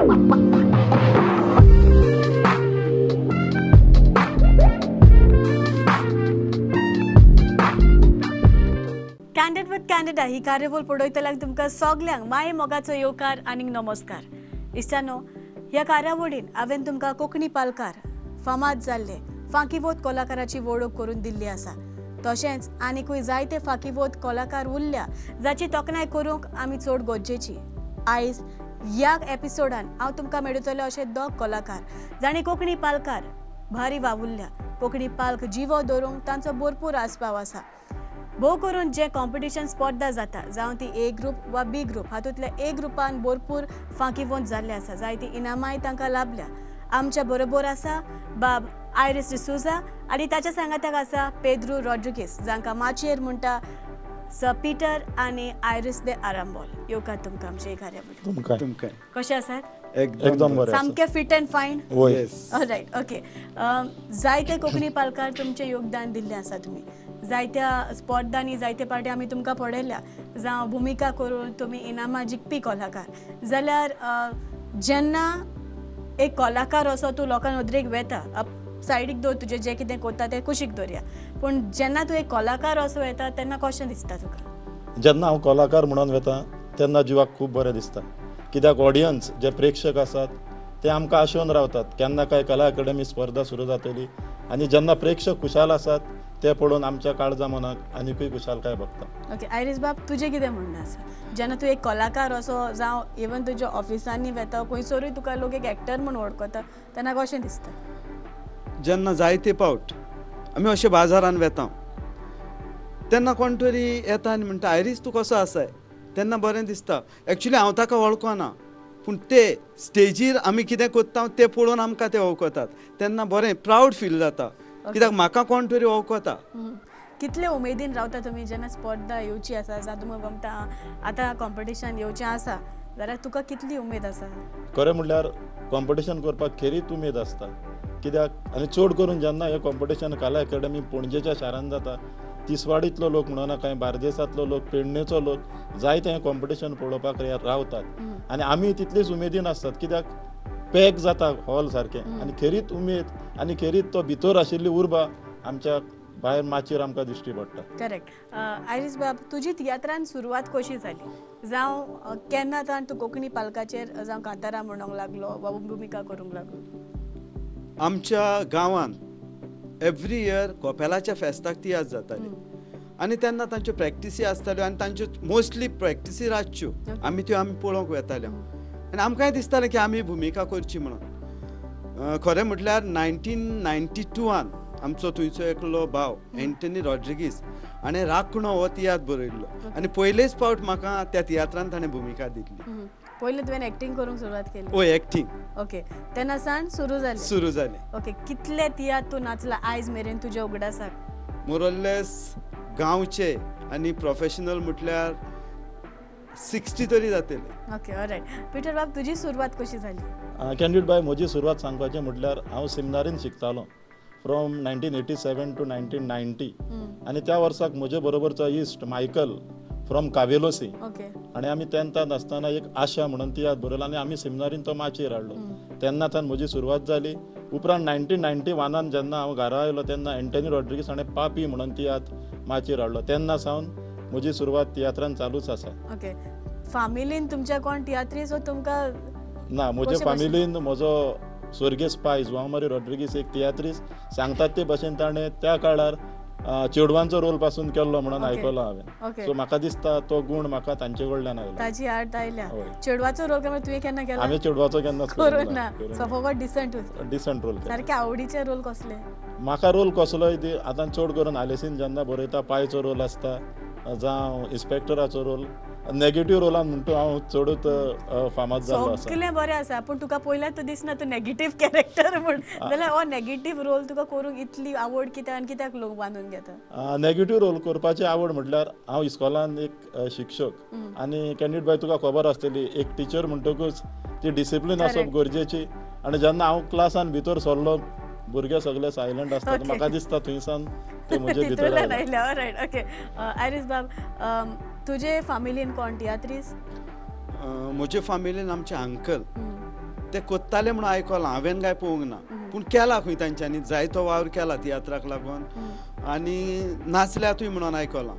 Candid with candida ही कार्यावळ पळयतल्यांक तुमकां सगल्यांक माये मोगाचो येवकार आनी नमस्कार. इश्टानो, ह्या कार्यावळीन हांवें तुमकां कोंकणी पालकार फामाद जाल्ले फांकीवोत कलाकाराची वळख करून दिल्ली आसा. तशेंच आनीकूय जायते फांकीवोत कलाकार उरल्या जाची तोखणाय करूंक आमी चड गरजेची. आयज ह्या एपिसोडान हांव तुमकां मेळटलें अशे दोग कलाकार जांणी कोंकणी पालकार भारी वावुरल्या, कोंकणी पालक जिवो दवरूंक तांचो भरपूर आस्पाव आसा. भोव करून जे कॉम्पिटिशन स्पर्धा जाता, जावं ती ए ग्रूप वा बी ग्रूप, हातूंतल्या ए ग्रुपान भरपूर फांकीवंत जाल्ले आसा, जायती इनामांय तांकां लाभल्या. आमच्या बरोबर आसा बाब आयरीस डिसोजा आनी ताच्या सांगाताक आसा पेद्रू रॉड्रिगीस, जांकां माचयेर म्हणटा सर पीटर आनी आयरीस दे आरांबोल. येवकार तुमकां आमचे कार्यावळी. कशें आसात? एकदम बरें, सामकें fit and fine. Right, okay. जायते कोंकणी पालकार तुमचें योगदान दिल्लें आसा. तुमी जायत्या स्पर्धांनी जायते पार्टी आमी तुमकां पळयल्या, जावं भुमिका करून तुमी इनामां जिखपी कलाकार. जाल्यार जेन्ना एक कलाकार असो तूं लोकां नदरेक वेता, सायडीक दवर तुजें जें कितें करता तें कुशीक दवरया, पूण जेन्ना तूं एक कलाकार असो वेता तेन्ना कशें दिसता तुका? जेन्ना हांव कलाकार म्हणून वेता तेन्ना जिवाक खूब बरें दिसता. कित्याक ऑडियन्स जे प्रेक्षक आसात ते आमकां आशेवन रावतात केन्ना काय कला अकादमी स्पर्धा सुरू जातली, आनी जेन्ना प्रेक्षक खुशाल आसात ते पळोवन आमच्या काळजा मनाक आनीकूय खुशालकाय भोगता. ओके, आयरीस बाब, तुजें कितें म्हणणें आसा? जेन्ना तूं एक कलाकार असो जावं इवन तुज्या ऑफिसांनी वेता खंयसरूय तुका लोक एक एक्टर म्हूण वळखता तेन्ना कशें दिसता? जेन्ना जायते पावट आमी अशे बाजारान वेता तेन्ना कोण तरी येता आनी म्हणटा, आयरीस तूं कसो आसाय, तेन्ना बरें दिसता. एक्चुली हांव ताका वळखना, पूण ते स्टेजीर आमी कितें करता तें पळोवन आमकां ते वळखतात, तेन्ना बरें प्रावड फील जाता कित्याक म्हाका कोण तरी वळखता. कितले उमेदीन रावता तुमी जेन्ना स्पर्धा येवची आसा, जावं तुमकां गमता आतां कॉम्पिटिशन येवचें आसा, जाल्यार तुका कितली उमेद आसा? खरें म्हणल्यार कॉम्पिटिशन करपाक खेरीत उमेद आसता. कित्याक आनी चड करून जेन्ना हें कॉम्पिटिशन कला अकादमी पणजेच्या शारान जाता, तिसवाडींतलो लोक म्हणना कांय बार्देसांतलो लोक, पेडणेचो लोक जायते हें कॉम्पिटिशन पळोवपाक रावतात आनी आमी तितलीच उमेदीन आसतात. कित्याक पॅक जाता हॉल सारकें आनी खेरीत उमेद आनी खेरीत तो भितर आशिल्ली उर्बा आमच्या भायर माचयेर आमकां दिश्टी पडटा. करेक्ट. आयरीस बाब, तुजी तियात्रान सुरवात कशी जाली? जावं केन्ना ताण तूं कोंकणी पालकाचेर जावं कांतारां म्हणूंक लागलो वा भुमिका करूंक लागलो? आमच्या गांवान एवरी इयर कोपेलाच्या फेस्ताक तियात्र जाताली आनी तेन्ना तांच्यो प्रॅक्टिसी आसताल्यो आनी तांच्यो मोस्टली प्रॅक्टिसी रातच्यो, आमी त्यो आमी पळोवंक वेताल्यो आनी आमकांय दिसतालें की आमी भुमिका करची म्हणून. खरें म्हटल्यार 1992 आमचो थंयचो एकलो भाव एंटनी रॉड्रिगीस हाणें राखणो हो तियात्र बरयल्लो आनी पयलेच फावट म्हाका त्या तियात्रान ताणें भुमिका दिल्ली. पयलें तुवें एक्टींग करूंक सुरवात केली? हय, एक्टींग. ओके, तेन्ना सावन सुरू जालें? सुरू जालें. ओके, कितले तियात्र तूं नाचला आयज मेरेन तुज्या उगडासाक? मोरलेस गांवचे आनी प्रोफेशनल म्हटल्यार 60 तरी जातले. Okay, all right. पीटर बाब, तुजी सुरवात कशी जाली? कॅन्डिड बाय, म्हजी सुरवात सांगपाचें म्हटल्यार हांव सेमिनारीन शिकतालो फ्रॉम 1987 टू 1990 आनी त्या वर्साक म्हजे बरोबरचो इश्ट मायकल फ्रॉम कावेलोसी आनी आमी तेन्थान आसतना एक आशा म्हणून तियात्र बरयलो आनी आमी सेमिनारीन तो माचयेर हाडलो. तेन्ना तान म्हजी सुरवात जाली. उपरांत 1991 जेन्ना हांव घरा आयलो तेन्ना एंटनी रॉड्रिगीस हाणें पापी म्हणून तियात्र माचयेर हाडलो. तेन्ना सावन म्हजी सुरवात तियात्रान चालूच आसा. ओके, फामिलीन तुमच्या कोण तियात्रीस व तुमकां? ना, म्हज्या फामिलीन म्हजो स्वर्गेस्त पाय जुआंव मारी रॉड्रिगीस एक तियात्रीस, सांगतात ते भशेन ताणें त्या काळार चेडवांचो रोल पासून केल्लो म्हणून आयकलो हांवें. सो म्हाका दिसता तो गूण म्हाका तांचे कडल्यान आयलो, ताजी आर्ट आयल्या. चेडवाचो रोल केन्ना तुवें केन्ना केला? हांवें चेडवाचो केन्नाच करूंक ना. सो फकत डिसंट डिसंट रोल. सारके आवडीचे रोल कसले? म्हाका रोल कसलोय ती आतां चड करून आलेसीन जेन्ना बरयता पायचो रोल आसता, जावं इन्स्पेक्टराचो रोल, नेगेटीव रोलान म्हणटा हांव चडूच फामाद जाल्लो आसा. सगळें बरें आसा, पूण तुका पयल्यार तूं दिसना तूं नेगेटीव कॅरेक्टर म्हूण, जाल्यार हो नेगेटीव रोल तुका करूंक इतली आवड कित्याक आनी कित्याक लोक बांदून घेता? नेगेटीव रोल करपाची आवड म्हटल्यार हांव इस्कॉलान एक शिक्षक आनी कॅन्डिड बाय तुका खबर आसतली एक टिचर म्हणटकूच ती डिसिप्लीन आसप गरजेची. आनी जेन्ना हांव क्लासान भितर सरलो भुरगे सगळे सायलंट आसतात, म्हाका दिसता थंयसान ते म्हजे भितर आयले. All right, okay. आयरीस बाब, तुजे फामिलीन कोण तियात्रीस? म्हजे फामिलीन आमचे अंकल ते कोत्ताले म्हणून आयकलां हांवें काय पळोवंक ना, पूण केला खंय तांच्यांनी जायतो वावर केला तियात्राक लागून आनी नाचल्यातूय म्हणून आयकलां,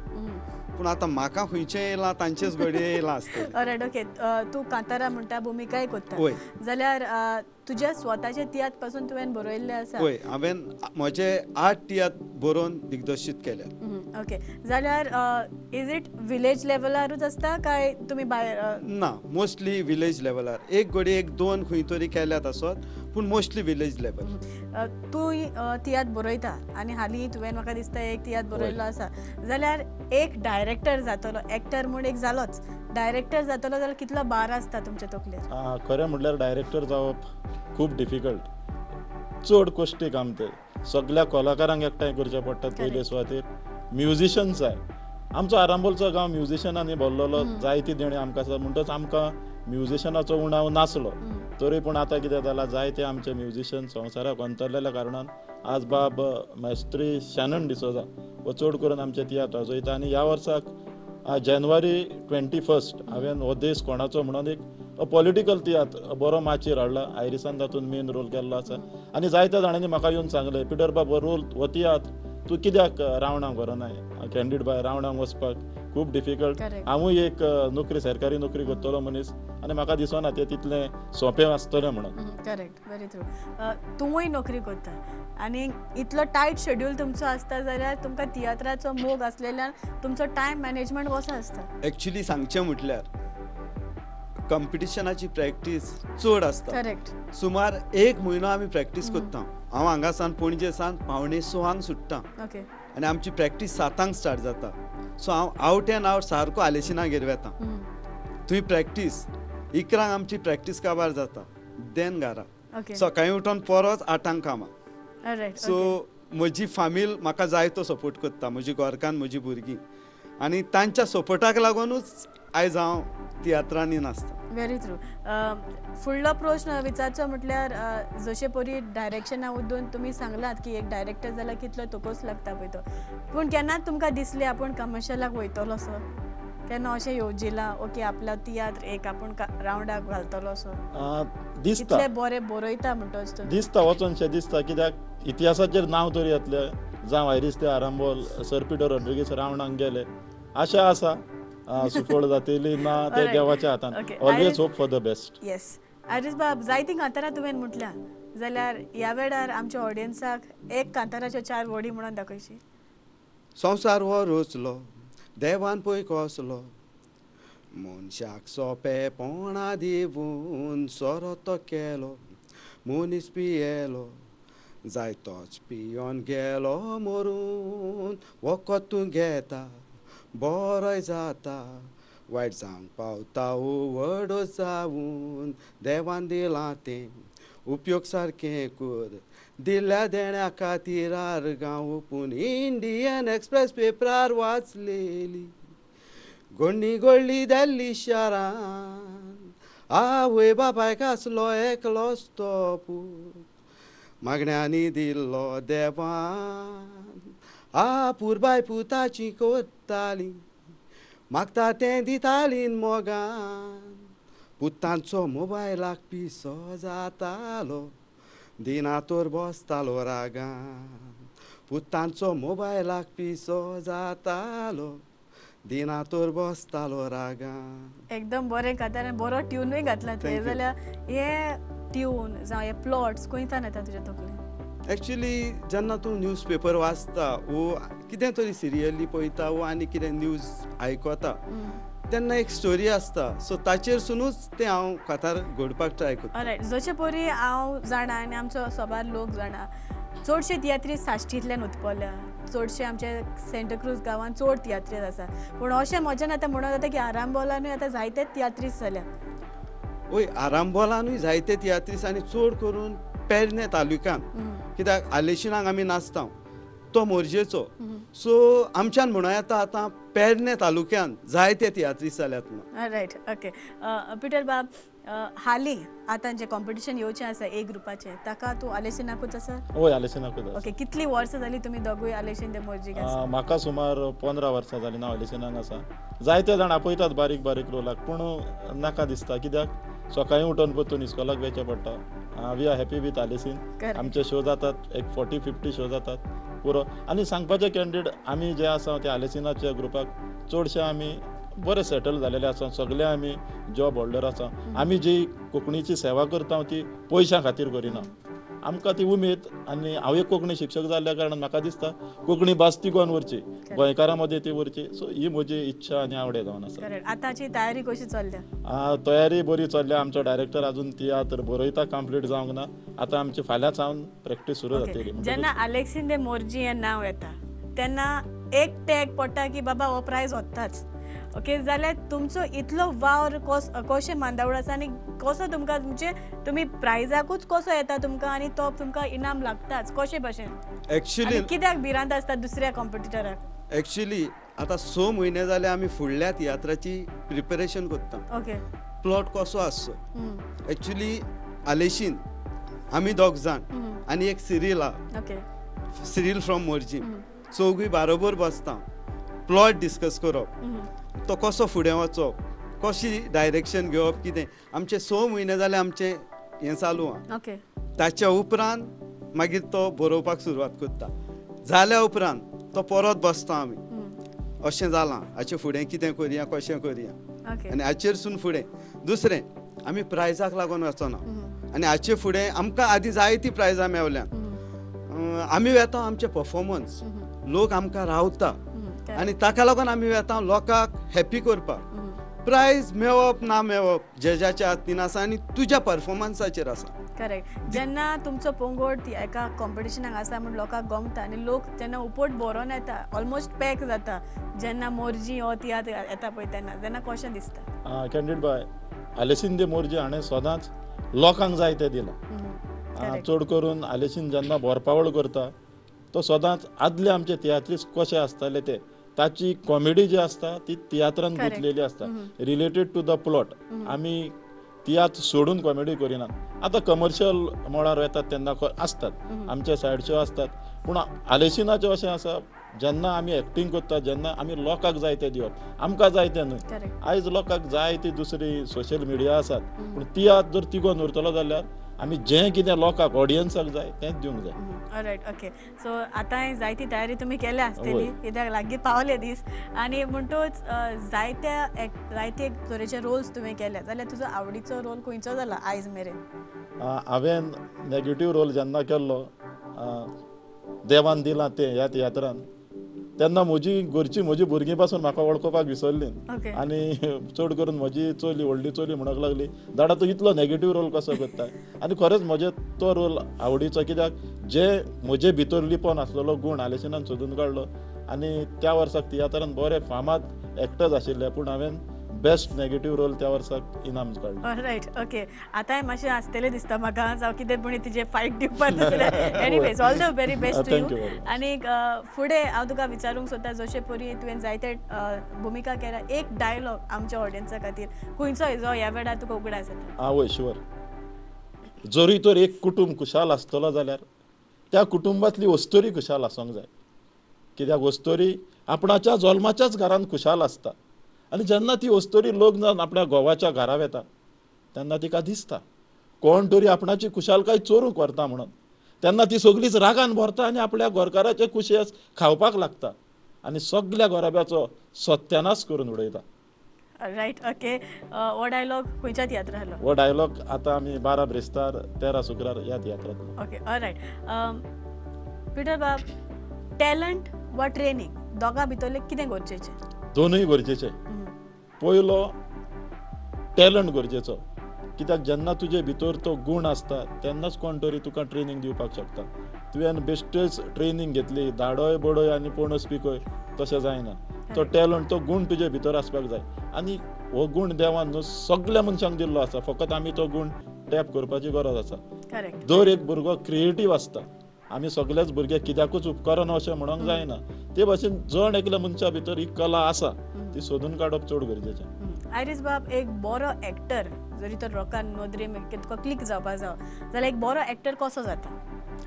पूण आतां म्हाका खंयचें येयलां तांचेच घडये येयलां आसतलें. All right okay. तूं कांतारा म्हणटा, भुमिकाय कोत्ता, जाल्यार तुज्या स्वताचे तियात्र पासून तुवें बरयल्ले आसा? हय, हांवें म्हजे 8 तियात्र बरोवन दिग्दर्शीत केल्यात. ओके, जाल्यार is it village लेवलारूच आसता काय तुमी भायर? ना, मोस्टली विलेज लेवलार. एक घडये 1-2 खंय तरी केल्यात आसत, पूण मोस्टली विलेज लेवल. तूं तियात्र बरयता आनी हालीं तुवें म्हाका दिसता एक तियात्र बरयल्लो आसा, जाल्यार एक डायरेक्टर जातलो, एक्टर म्हूण एक जालोच, डायरेक्टर जातलो जाल्यार कितलो भार आसता तुमच्या तकलेर? खरें म्हटल्यार डायरेक्टर जावप खूब डिफिकल्ट, चड कश्टी काम तें. सगळ्या कलाकारांक एकठांय करचें पडटा पयले सुवातेर. म्युजिशन्स जाय, आमचो आरांबोलचो गांव म्युजिशनांनी भरलेलो, जायती देणी आमकां आसा, म्हणटच आमकां म्युजिशनाचो उणाव नासलो. तरी पूण आतां कितें जालां, जायते आमचे म्युजिशन संवसाराक अंतरलेल्या कारणान आज बाब मेस्त्री शॅनन डिसोजा हो चड करून आमचे तियात्र वाजयता. आनी ह्या वर्साक जानेवारी 21 हांवें हो देश कोणाचो म्हणून एक पॉलिटिकल तियात्र बरो माचयेर हाडला. आयरिसान तातूंत मेन रोल केल्लो आसा आनी जायत्या जाणांनी म्हाका येवन सांगलें, पिटर बाब हो रोल, हो तियात्र तूं कित्याक रावणाक व्हरनाय, कॅन्डीड बाय रावणाक वचपाक खूब डिफिकल्ट. हांवूय एक नोकरी, सरकारी नोकरी करतलो मनीस आनी म्हाका दिसना तें तितलें सोंपें आसतलें म्हणून. Correct, very true. तुवूय नोकरी करता आनी इतलो टायट शेड्यूल तुमचो आसता जाल्यार तुमकां तियात्राचो मोग आसलेल्यान तुमचो टायम मॅनेजमेंट कसो आसता? एक्चुली सांगचें म्हटल्यार कॉम्पिटिशनाची प्रॅक्टीस चड आसता. करेक्ट. सुमार 1 म्हयनो आमी प्रॅक्टीस करता. हांव हांगा सान पणजे सान 5:45 सुट्टा आनी आमची प्रॅक्टीस 7 स्टार्ट जाता. सो हांव आवट एंड आवट सारको आलेशिनागेर वेता, थंय प्रॅक्टीस 11 आमची प्रॅक्टीस काबार जाता, देन घरा सकाळीं उठोन परत 8 कामां. सो म्हजी फामील म्हाका जायतो सपोर्ट करता, म्हजी घरकान्न, म्हजी भुरगीं, आनी तांच्या सपोर्टाक लागूनच आयज हांव तियात्रांनी नाचता. Very true. फुडलो प्रश्न विचारचो म्हटल्यार जशे परी डायरेक्शना वचून तुमी सांगलात की एक डायरेक्टर जाल्यार कितलो तोकोस लागता पळय तो, पूण केन्ना तुमकां दिसलें आपूण कमर्शियलाक वयतलो असो? केन्ना अशें येवजिलां ओके आपलो तियात्र एक आपूण रावंडाक घालतलो असो? दिसता, इतले बरें बरयता म्हणटच दिसता, वचोनशें दिसता, कित्याक इतिहासाचेर नांव तरी येतलें. जावं आयरीस ते आरांबोल, सर पिटर रॉड्रिगीस रावणाक गेले, आशा आसा सुफळ जातली ना ते देवाच्या हातान. Always hope for the best. Yes. Iris बाब, जायतीं कांतारां तुवें म्हटल्या, जाल्यार ह्या वेळार आमच्या ऑडियन्साक एक कांताराच्यो 4 वडी म्हणून दाखयशी. संवसार हो रचलो देवान पळय कसलो, मनशाक सोंपेपणा दिवन सोरो तो केलो, मनीस पियेलो जायतोच पियोन गेलो मरून, वखद तूं घेता बरोय जाता, वायट जावंक पावता व्हडो जावन, देवान दिलां तें उपयोग सारकें कर, दिल्या देण्या खातीर आर्गां ओपून, इंडियन एक्सप्रेस पेपरार वाचलेली गोंडी गोडली दिल्ली शारान, आवय बापायक आसलो एकलोच तो पूत, मागण्यांनी दिल्लो देवान, आपुरबाय पुताची कोत्ताली, मागता तें दिताली मोगान, पुतांचो मोबायलाक पिसो जातालो, दिना तर बसतालो रागान, पुतांचो मोबायलाक पिसो जातालो, दिना तर बसतालो रागान. एकदम बरें कांतार, बरो ट्युनूय घातला तुवें. जाल्यार हे ट्यून जावं हे प्लॉट्स खंयच्यान येता तुज्या तकलेन? एक्चुली जेन्ना तूं न्यूज पेपर वाचता वो कितें तरी सिरियली पळयता वो आनी कितें न्यूज आयकता तेन्ना एक स्टोरी आसता, सो ताचेरसुनूच तें हांव कांतार घडपाक ट्राय करता. ऑलरायट. जशे परी हांव जाणा आनी आमचो सबार लोक जाणा, चडशे तियात्रीस साश्टींतल्यान उत्पल्ल्या, चडशे आमचे सेंटाक्रूज गांवांत चड तियात्रीस आसा, पूण अशें म्हज्यान आतां म्हणून जाता की आरांबोलानूय आतां जायते तियात्रीस जाल्या. हय, आरांबोलानूय जायते तियात्रीस आनी चड करून पेरणे तालुक्यान, कित्याक आलेशिनाक आमी नाचता तो मोरजेचो, सो आमच्यान म्हणूं येता आतां पेरणे तालुक्यान जायते तियात्रीस जाल्यात म्हणून. रायट. ओके. पिटर बाब, हालीं आतां जें कॉम्पिटिशन येवचें आसा ए ग्रुपाचें, ताका तूं आलेशिनाकूच आसा? हय, आलेशिनाकूच आसा. ओके. कितलीं वर्सां जालीं तुमी दोगूय आलेशीन दे मोरजीक आसा? म्हाका सुमार 15 वर्सां जालीं हांव आलेशिनाक आसा. जायते जाण आपयतात बारीक बारीक रोलाक, पूण नाका दिसता, कित्याक सकाळीं उठून परतून इस्कॉलाक वचचें पडटा. We are happy with Alessin. आमचे शो जातात एक 40-50 शो जातात पुरो. आनी सांगपाचें कॅन्डीड आमी जे आसा ते आलेसिनाच्या ग्रुपाक चडशे आमी बरे सेटल जालेले आसा. सगळे आमी जॉब होल्डर आसा. आमी जी कोंकणीची सेवा करता ती पयशां खातीर करिना. आमकां ती उमेद. आनी हांव एक कोंकणी शिक्षक जाल्ल्या कारणान म्हाका दिसता कोंकणी भास तिगोवन उरची, गोंयकारां मदीं ती उरची. सो ही म्हजी इच्छा आनी आवड जावन आसा. आतांची तयारी कशी चल्ल्या? तयारी बरी चल्ल्या. आमचो डायरेक्टर अजून तियात्र बरयता, कंप्लीट जावंक ना. आतां आमची फाल्यां सावन प्रॅक्टीस सुरू जातली. जेन्ना आलेक्सीन दे मोरजी हें नांव येता तेन्ना एक टॅग पडटा की बाबा हो प्रायज वताच. ओके, जाल्यार तुमचो इतलो वावर कशें मांदावळ आसा आनी कसो तुमकां म्हणजे तुमी प्रायजाकूच कसो येता तुमकां आनी तो तुमकां इनाम लागताच कशे भशेन? एक्चुअली कित्याक भिरांत आसता दुसऱ्या कॉम्पिटिटराक? एक्चुअली आतां 6 म्हयने जाले आमी फुडल्या तियात्राची प्रिपेरेशन करता. ओके, प्लॉट कसो आसचो. एक्चुअली आलेशीन आमी दोग जाण आनी एक सिरील आहा. Okay, Cyril from Morjim. चौगूय बारोबर बसता, प्लॉट डिस्कस करप, तो कसो फुडें वचप, कशी डायरेक्शन घेवप, कितें. आमचे 6 म्हयने जाले आमचें हें चालू आहा. ताच्या उपरांत मागीर तो बरोवपाक सुरवात करता. जाल्या उपरांत तो परत बसता आमी, अशें जालां हाचे फुडें कितें करया, कशें करया. आनी हाचेरसून फुडें दुसरें आमी प्रायजाक लागून वचना. आनी हाचे फुडें आमकां आदीं जायतीं प्रायजां मेवल्यात. आमी वेता आमचें परफॉर्मन्स, लोक आमकां रावता आनी ताका लागून आमी वेता लोकांक हॅपी करपाक. प्रायज मेळप ना मेळप जजाच्या हातीन आसा आनी तुज्या परफॉर्मन्साचेर आसा. करेक्ट. जेन्ना तुमचो पंगड एका कॉम्पिटिशनाक आसा म्हूण लोकांक गमता आनी लोक जेन्ना उपट भरोन येता, ऑलमोस्ट पॅक जाता जेन्ना मोरजी हो तियात्र येता पळय तेन्ना, तेन्ना कशें दिसता? कॅन्डीड बाय, आलेसीन दे मोरजी हाणें सदांच लोकांक जाय तें दिलां. चड करून आलेसीन जेन्ना बोरपावळ करता तो सदांच आदले आमचे तियात्रीस कशे आसताले ते, ताची कॉमेडी जी आसता ती तियात्रान गुंतलेली आसता, रिलेटेड टू the plot. आमी तियात्र सोडून कॉमेडी करिनात. आतां कमर्शियल मळार वेतात तेन्ना आसतात आमचे सायड शो आसतात, पूण आलेसिनाचें अशें आसा जेन्ना आमी एक्टींग करता जेन्ना आमी लोकांक जाय तें दिवप, आमकां जाय तें न्हय. आयज लोकांक जाय ती दुसरी सोशल मिडिया आसात, पूण तियात्र जर तिगोवन उरतलो जाल्यार आमी जें कितें लोकांक ऑडियन्साक जाय तेंच दिवंक जाय. All right, okay. सो आतां जायती तयारी तुमी केल्या आसतली, कित्याक लागीं पावले दीस आनी म्हणटूच जायत्या जायते तरेचे रोल्स तुवें केल्या, जाल्यार तुजो आवडीचो रोल खंयचो जाला आयज मेरेन? हांवें नेगेटीव रोल जेन्ना केल्लो देवान दिलां तें ह्या तियात्रान, तेन्ना म्हजी घरची म्हजी भुरगीं पासून म्हाका वळखुपाक विसरलीं. आनी चड करून म्हजी चली, व्हडली चली म्हणूंक लागली, दादा तूं इतलो नेगेटीव रोल कसो करता? आनी खरेंच म्हजे तो रोल आवडीचो, कित्याक जे म्हजे भितर लिपोन आसलेलो गूण आलेसिनान सोदून काडलो. आनी त्या वर्साक तियात्रान बरे फामाद एक्टर्स आशिल्ले, पूण हांवें बेस्ट नेगेटीव रोल त्या वर्साक इनाम काडलें. All right, okay. आतांय मातशें आसतलें दिसता म्हाका, जावं कितें पूण तिजें फायट दिवपाक दुसरें. Anyways, all the very best to you. आनी फुडें हांव तुका विचारूंक सोदता, जशें परी तुवें जायते भुमिका केल्या, एक डायलॉग आमच्या ऑडियन्सा खातीर खंयचोय जो ह्या वेळार तुका उगडास येता? आं वय, शुअर. जरूय तर एक कुटूंब खुशाल आसतलो जाल्यार त्या कुटुंबांतली वस्तोरी खुशाल आसूंक जाय, कित्याक वस्तोरी आपणाच्या जल्माच्याच घरांत खुशाल आसता. आनी जेन्ना ती वस्तोरी लग्न जावन आपल्या घोवाच्या घरा वेता तेन्ना तिका दिसता कोण तरी आपणाची खुशालकाय चोरूंक व्हरता म्हणून, तेन्ना ती सगळीच रागान भरता आनी आपल्या घरकाराचे कुशेस खावपाक लागता आनी सगल्या घराब्याचो सत्यानाश करून उडयता. Right, okay. हो डायलॉग खंयच्या तियात्रांतलो आसलो? हो डायलॉग आतां आमी 12 ब्रेस्तार 13 शुक्रार ह्या तियात्रांतलो. Okay, alright. पिटर बाब, टॅलंट वा ट्रेनींग दोगां भितरलें कितें गरजेचें? दोनूय गरजेचे. पयलो टॅलंट गरजेचो, कित्याक जेन्ना तुजे भितर तो गूण आसता तेन्नाच कोण तरी तुका ट्रेनींग दिवपाक शकता. तुवें बेश्टेच ट्रेनींग घेतली, धाडय बडय आनी पणस पिकय, तशें जायना. तो टॅलंट, तो गूण तुजे भितर आसपाक जाय. आनी हो गूण देवान न्हू सगल्या मनशांक दिल्लो आसा, फकत आमी तो गूण टॅप करपाची गरज आसा. दर एक भुरगो क्रिएटीव आसता, आमी सगळेच भुरगे कित्याकूच उपकरना अशें म्हणूंक जायना. ते भाशेन जण एकल्या मनशा भितर ही कला आसा, ती सोदून काडप चड गरजेचें. आयरीस बाब, एक बरो एक्टर जरी तर लोकां नदरेन तुका क्लिक जावपा जाव जाल्यार एक बरो एक्टर कसो जाता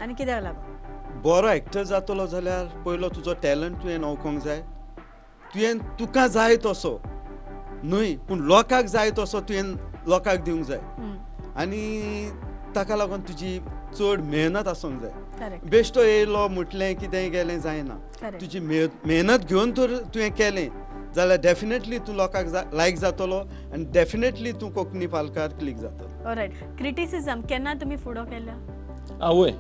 आनी कित्याक लागून? बरो एक्टर जातलो जाल्यार पयलो तुजो टॅलंट तुवें वळखूंक जाय. तुवें तुका जाय तसो न्हय पूण लोकांक जाय तसो तुवें लोकांक दिवंक जाय आनी ताका लागून तुजी चड मेहनत आसूंक जाय. बेश्टो येयलो म्हटलें कितें गेलें जायना, तुजी मेहनत घेवन तर तुवें केलें जाल्यार डेफिनेटली तूं लोकांक लायक जातलो आनी डेफिनेटली तूं कोंकणी पालकार क्लिक जातलो. ऑलरायट, क्रिटिसिजम केन्ना तुमी फुडो केल्या? आवय,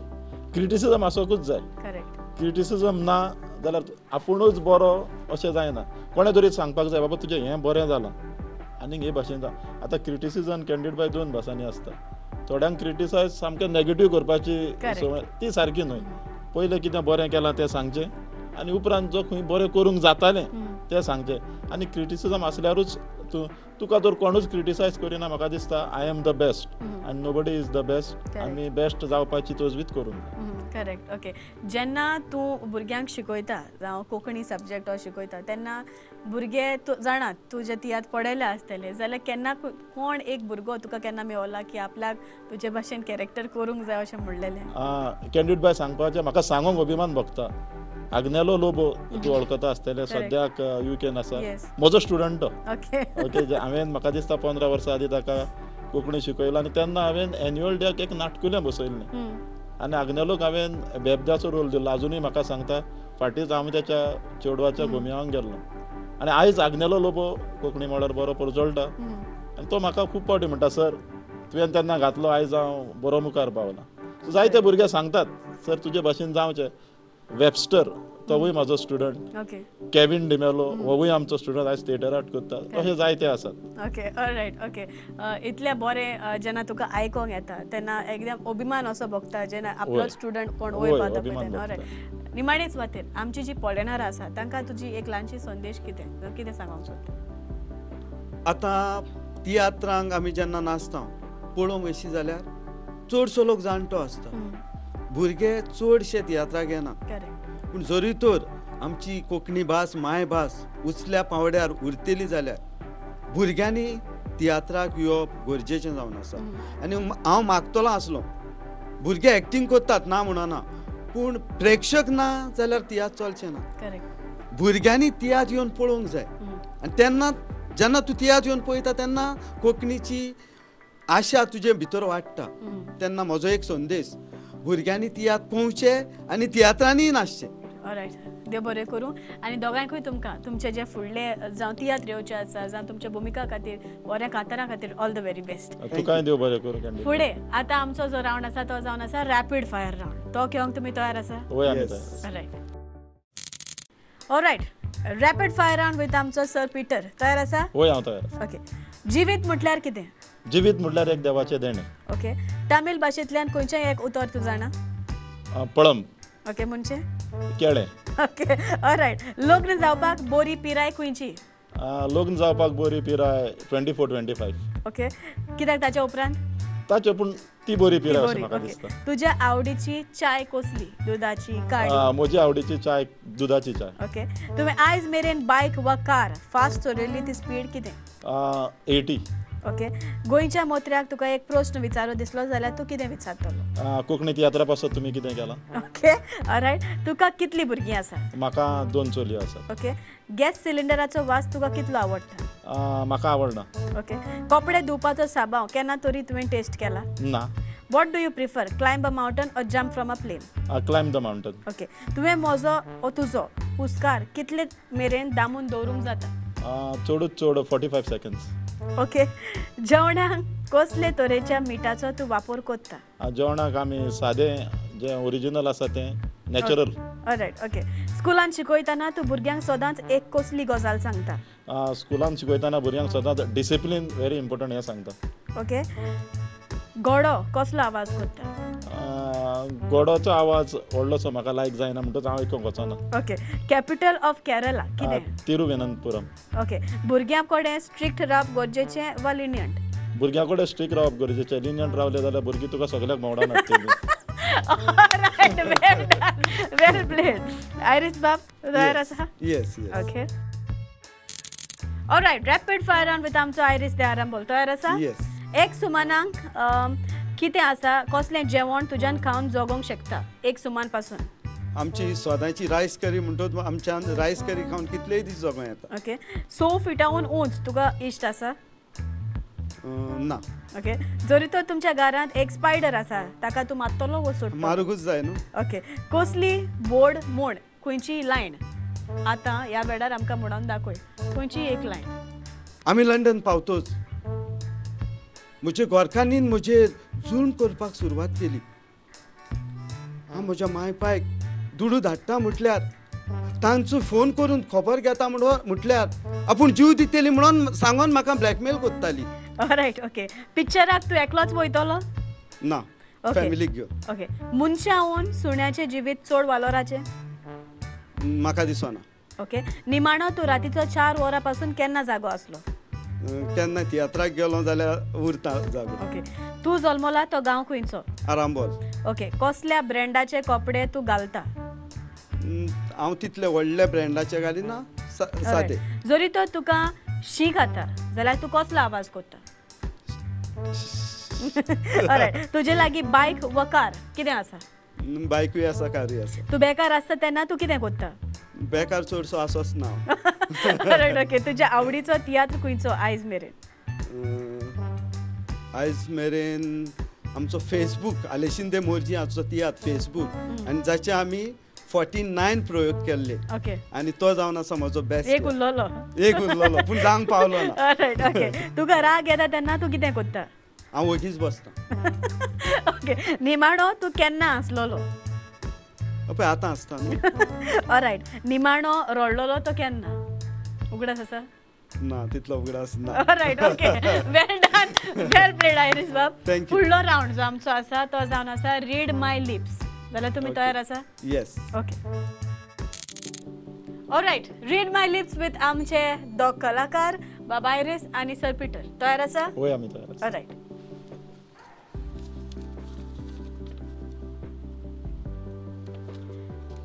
क्रिटिसिजम आसोकूच जाय. करेक्ट. क्रिटिसिजम ना जाल्यार आपुणूच बरो अशें जायना, कोणें तरी सांगपाक जाय बाबा तुजें हें बरें जालां आनीक हे भाशेन जावं. आतां क्रिटिसिजम कॅन्डीड बाय दोन भासांनी आसता. थोड्यांक क्रिटिसायज सामकें नेगेटीव करपाची संवय, ती सारकी न्हय. पयलें कितें बरें केलां तें सांगचें आनी उपरांत जो खंय बरें करूंक जातालें तें सांगचें. आनी क्रिटिसिजम आसल्यारूच तूं, तुका जर कोणूच क्रिटिसायज करिना म्हाका दिसता I am the best आनी नोबडी is the best, आमी बेस्ट जावपाची तजवीज करूंक जाय. करेक्ट. ओके, जेन्ना तूं भुरग्यांक शिकयता जावं कोंकणी सब्जॅक्ट हो शिकयता तेन्ना भुरगे तूं जाणात तुजे तियात्र पळयले आसतले, जाल्यार केन्ना कोण एक भुरगो तुका केन्ना मेवला की आपल्याक तुजे भाशेन कॅरेक्टर करूंक जाय अशें म्हणलेलें? कॅन्डीड बाय सांगपाचें म्हाका सांगूंक अभिमान भोगता. आग्नेलो लोबो तूं वळखता आसतलें, सद्याक युकेन आसा, म्हजो स्टुडंट तो. ओके, हांवें म्हाका दिसता 15 वर्सां आदीं ताका कोंकणी शिकयला आनी तेन्ना हांवें एन्युअल डेक एक नाटकुलें बसयल्लें आनी आग्नेलोक हांवें बेबद्याचो रोल दिलो. आजुनूय म्हाका सांगता फाटींच हांव त्याच्या चेडवाच्या गोमियांक गेल्लो आनी आयज आग्नेलो लोबो कोंकणी मळार बरो परजळटा आनी तो म्हाका खूब फावटी म्हणटा, सर तुवें तेन्ना घातलो, आयज हांव बरो मुखार पावला. जायते भुरगे सांगतात सर तुजे भाशेन जावचें. वेबस्टर तोवूय म्हाजो स्टुडंट, केविन डिमेलो होवूय आमचो स्टुडंट, आयज थिएटर आर्ट करता. अशे जायते आसात. Okay, all right. ओके, इतलें बरें जेन्ना तुका आयकोंक येता तेन्ना एकदम अभिमान असो भोगता जेन्ना आपलो स्टुडंट कोण वयर पावता पळय. ऑलरायट, निमाणेच वाटेर आमची जी पळयणारां आसा तांकां तुजी एक ल्हानशी संदेश कितें कितें सांगूंक सोदता? आतां तियात्रांक आमी जेन्ना नाचता पळोवंक वयशी जाल्यार चडसो लोक जाणटो आसता, भुरगे चडशे तियात्राक येना. पूण जरी तर आमची कोंकणी भास मायभास उचल्या पांवड्यार उरतली जाल्यार भुरग्यांनी तियात्राक येवप गरजेचें जावन आसा. आनी हांव मागतलो आसलो, भुरगे एक्टींग करतात ना म्हणना, पूण प्रेक्षक ना जाल्यार तियात्र चलचें ना. भुरग्यांनी तियात्र येवन पळोवंक जाय आनी तेन्ना जेन्ना तूं तियात्र येवन पळयता तेन्ना कोंकणीची आशा तुजे भितर वाडटा. तेन्ना म्हजो एक संदेश, भुरग्यांनी तियात्र पळोवचे आनी तियात्रांनीय नाचचें. ऑलरायट, देव बरें करूं आनी दोगांयकूय तुमकां तुमचे जे फुडले जावं तियात्र येवचे आसा जावं तुमच्या भुमिका खातीर बऱ्या कांतारां खातीर ऑल the very best. तुकाय देव बरें करूं. फुडें आतां आमचो जो रावंड आसा तो जावन आसा रॅपीड फायर रावंड, तो घेवंक तुमी तयार आसा? Alright. Alright, rapid fire round with आमचो सर पीटर. तयार आसा? हय, हांव तयार. ओके, जिवीत म्हटल्यार कितें? जिवीत म्हटल्यार एक देवाचें देणें. ओके, तामीळ भाशेंतल्यान खंयचें एक उतर तूं जाणा? पळम. ओके, म्हणजे केळें. Okay, all right. लग्न जावपाक बरी पिराय खंयची? लग्न जावपाक बरी पिराय 24-25. ओके, कित्याक ताच्या उपरांत? ताचे पूण ती बरी पिराय अशें म्हाका दिसता. तुज्या आवडीची चाय कसली? दुदाची, काळी? म्हजी आवडीची चाय दुदाची चाय. ओके, तुवें आयज मेरेन बायक वा कार फास्ट चलयल्ली ती स्पीड कितें? 80. ओके, गोंयच्या मोत्र्याक तुका एक प्रश्न विचारो दिसलो जाल्यार तूं कितें विचारतलो? कोंकणी तियात्रा पासत तुमी कितें केलां? Okay, all right. तुका कितली भुरगीं आसा? म्हाका 2 चलयो आसात. ओके, गॅस सिलिंडराचो वास तुका कितलो आवडटा? म्हाका आवडना. ओके, कपडे धुवपाचो साबाव केन्ना तरी तुवें टेस्ट केला? ना. What do you prefer, climb a mountain or jump from a plane? Climb the mountain. Okay, तुवें म्हजो ओ तुजो पुरस्कार कितले मेरेन दामून दवरूंक जाता? चडूच चड 45 सेकंड्स. ओके, जेवणाक कसले तरेच्या मिठाचो तूं वापर करता? जेवणाक आमी सादें जें ओरिजिनल आसा तें नॅचरल. ऑलरायट. ओके, स्कुलान शिकयतना तूं भुरग्यांक सदांच एक कसली गजाल सांगता? स्कुलान शिकयतना भुरग्यांक सदांच डिसिप्लीन व्हेरी इम्पोर्टंट हें सांगता. ओके, घोडो कसलो आवाज करता? घोडोचो आवाज व्हडलोसो म्हाका लायक जायना म्हणटकच हांव आयकूंक वचना. ओके, कॅपिटल ऑफ केरला कितें? तिरुवनंतपुरम. ओके, भुरग्यां कडेन स्ट्रिक्ट रावप गरजेचें वा लिनियंट? भुरग्यां कडेन स्ट्रिक्ट रावप गरजेचें, लिनियंट रावलें जाल्यार भुरगीं तुका सगळ्याक भोंवडावन हाडटलीं. Alright, well done, well played. Iris बाब तयार आसा? Yes yes. Okay, alright, rapid fire round with आमचो आयरीस दयाराम. तयार आसा? येस. एक सुमानाक कितें आसा, कसलें जेवण तुज्यान खावन जगोंक शकता एक सुमान पासून? आमची स्वताची रायस करी म्हणटच आमच्यान रायस करी खावन कितलेय दीस जगों येता. ओके, 6 फिटाहून उंच तुका इश्ट आसा? ना. ओके, जरी तर तुमच्या घरांत एक स्पायडर आसा ताका तूं मारतलो वो सोडटलो? मारूंकूच जाय न्हू. ओके, कसली बोर्ड म्हूण खंयची लायन आतां ह्या वेळार आमकां म्हणून दाखय, खंयची एक लायन? आमी लंडन पावतोच म्हजे गोरकांनी म्हजेर जुल्म करपाक सुरवात केली. हांव म्हज्या माय पायक दुडू धाडटा म्हटल्यार तांचो फोन करून खबर घेता म्हटल्यार आपूण जीव दितली म्हणून सांगून म्हाका ब्लॅकमेल करताली. रायट, ओके, पिक्चराक तूं एकलोच वयतलो? ना, फॅमिलीक घेवन. ओके, मनशाहून सुण्याचें जिवीत चड वालोराचें? म्हाका दिसना. ओके, निमाणो तूं रातीचो 4 वरां पासून केन्ना जागो आसलो? केन्ना तियात्राक गेलो जाल्यार उरता जागो. ओके, तूं जल्मला तो गांव खंयचो? आरांबोल. ओके, कसल्या ब्रँडाचे कपडे तूं घालता? हांव तितले व्हडले ब्रँडाचे घालिना, सादे. जरी तर तुका शी खाता जाल्यार तूं कसलो आवाज करता? तुजे लागीं बायक वा कार कितें आसा? बायकूय आसा, कारूय आसा. तूं बेकार आसता तेन्ना तूं कितें करता? बेकार चडसो आसोच ना. ओके, तुज्या आवडीचो तियात्र खंयचो आयज मेरेन? आयज मेरेन आमचो फेसबूक, आलेशीन दे मोरजी हाचो तियात्र फेसबूक, आनी जाचे आमी 49 प्रयोग केल्ले. ओके, आनी तो जावन आसा म्हजो बेस्ट. एक उरलोलो, एक उरलोलो, पूण जावंक पावलो ना. ओके, तुका राग येता तेन्ना तूं कितें करता? हांव वगीच बसता. ओके, निमाणो तूं केन्ना आसलोलो? पळय आतां आसता न्हू. ऑलरायट, निमाणो रडलोलो तो केन्ना? उगडास आसा? ना, तितलो उगडास ना. Alright, okay, well done, well played Iris बाब. Thank you. फुडलो रावंड जो आमचो आसा तो जावन आसा रीड my lips. जाल्यार तुमी तयार आसा? Yes. Okay, alright, read my lips with आमचे दोग कलाकार बाबा आयरीस आनी सर पिटर. तयार आसा? वय, आमी तयार आसा. Alright,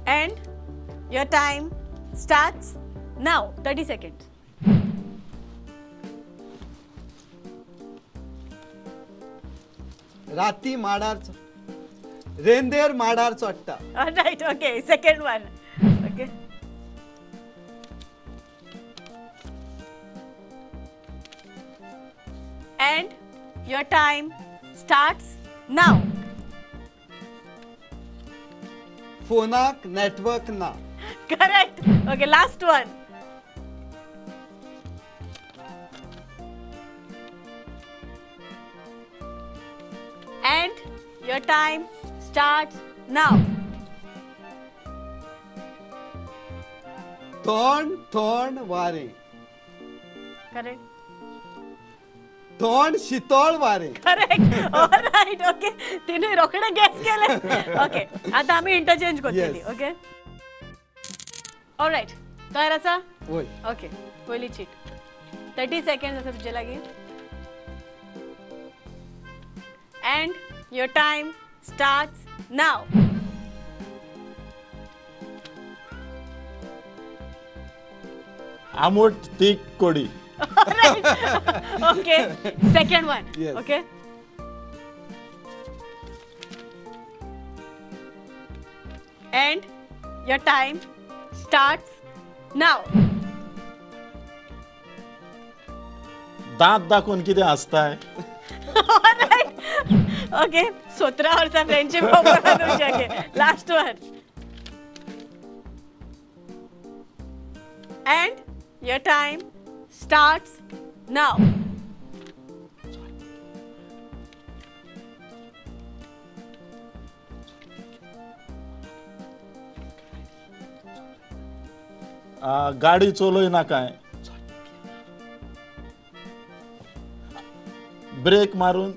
and your time starts now. 30 seconds. राती माडार रेंदेर माडार चडटा. Alright, okay, second one. Okay, and your time starts now. फोनाक नेटवर्क ना. Correct. Okay, last one. And your time starts now. थोंड थोंड वारें. करेक्ट. थोंड शीतळ वारें. करेक्ट. ऑलराइट, ओके, तिनूय रोखडे gas केले. Okay, आतां आमी इंटरचेंज करतली. ओके, ऑलराइट, तयार आसा? वय. ओके, पयली चीट. 30 सेकंड्स आसा तुजे लागीं. And your time starts now. आमोट तीख कोडी. Alright. Okay, second one. Yes. Okay. And your time starts now. दांत दाखोवन कितें आसताय? Alright. Okay, 17 वर्सां फ्रेंडशीप खबर तुमची. Okay, last one. And your time starts now. गाडी चलय ना काय, ब्रेक मारून.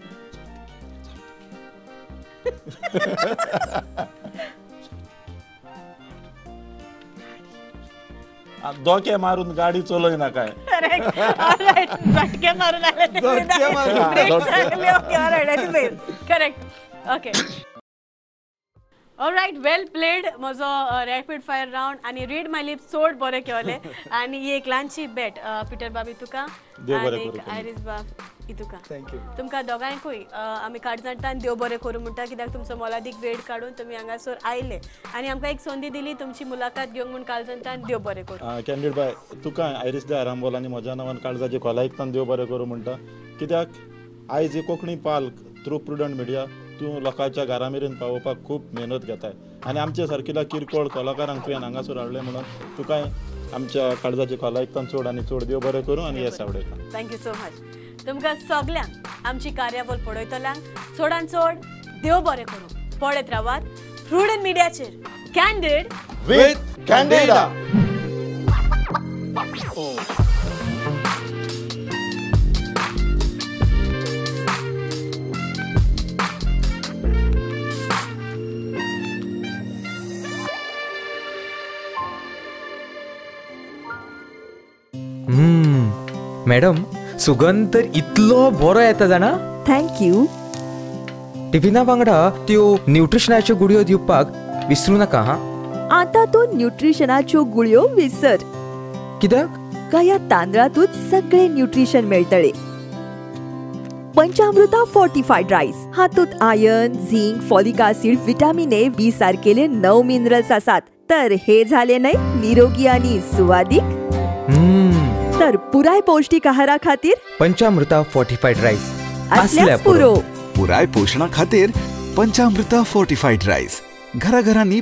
दोके मारून गाडी चलय ना काय. झटके मारून आले. करेक्ट. ओके, ऑलरायट, वेल प्लेड म्हजो रॅपीड फायर रावंड आनी रीड my lips चड बरें केलें. आनी ही एक ल्हानशी बेट पिटर बाब तुका आनी आयरीस बाब तुका. Thank you. तुमकां दोगांयकूय आमी काळजांतल्यान देव बरें करूं म्हणटा, कित्याक तुमचो मोलादीक वेळ काडून तुमी हांगासर आयले आनी आमकां एक संदी दिली तुमची मुलाखत घेवंक म्हूण काळजांतल्यान देव बरें करूं. कॅन्डीड बाय, तुका आयरीस दे आरांबोल आनी म्हज्या नांवान काळजाची खोलायेंतल्यान देव बरें करूं म्हणटा, कित्याक आयज ही कोंकणी पाल्क थ्रू प्रुडंट मिडिया तूं लोकांच्या घरा मेरेन पावोवपाक खूब मेहनत घेताय आनी आमच्या सारकिल्या किरकोळ कलाकारांक तुवें हांगासर हाडलें म्हणून तुका आमच्या काळजाची खोलायेंतल्यान चड आनी चड देव बरें करूं आनी येस आवडयता. Thank you so much. तुमकां सगल्यांक आमची कार्यावळ पळयतल्यांक चडान चड देव बरें करूं. पळयत रावात प्रुडंट मिडियाचेर कॅन्डीड विथ कॅन्डिडा. मॅडम, सुगंध तर इतलो बरो येता जाणा. Thank you. टिफिना वांगडा त्यो न्यूट्रिशनाच्यो गुळयो दिवपाक विसरू नाका. हा, आतां तूं न्यूट्रिशनाच्यो गुळयो विसर. कित्याक? ह्या तांदळांतूच सगळे न्यूट्रिशन मेळटले. पंचामृता फोर्टिफायड रायस हातूंत iron, zinc, folic acid, vitamin A, B सारकेले 9 minerals आसात. तर हे झाले न्हय निरोगी आनी सुवादीक. तर पुराय पौष्टिक आहारा खातीर पंचामृता फोर्टिफायड रायस असल्याच पुरो. पुराय पोषणा खातीर पंचामृता फोर्टिफायड रायस घराघरांनी.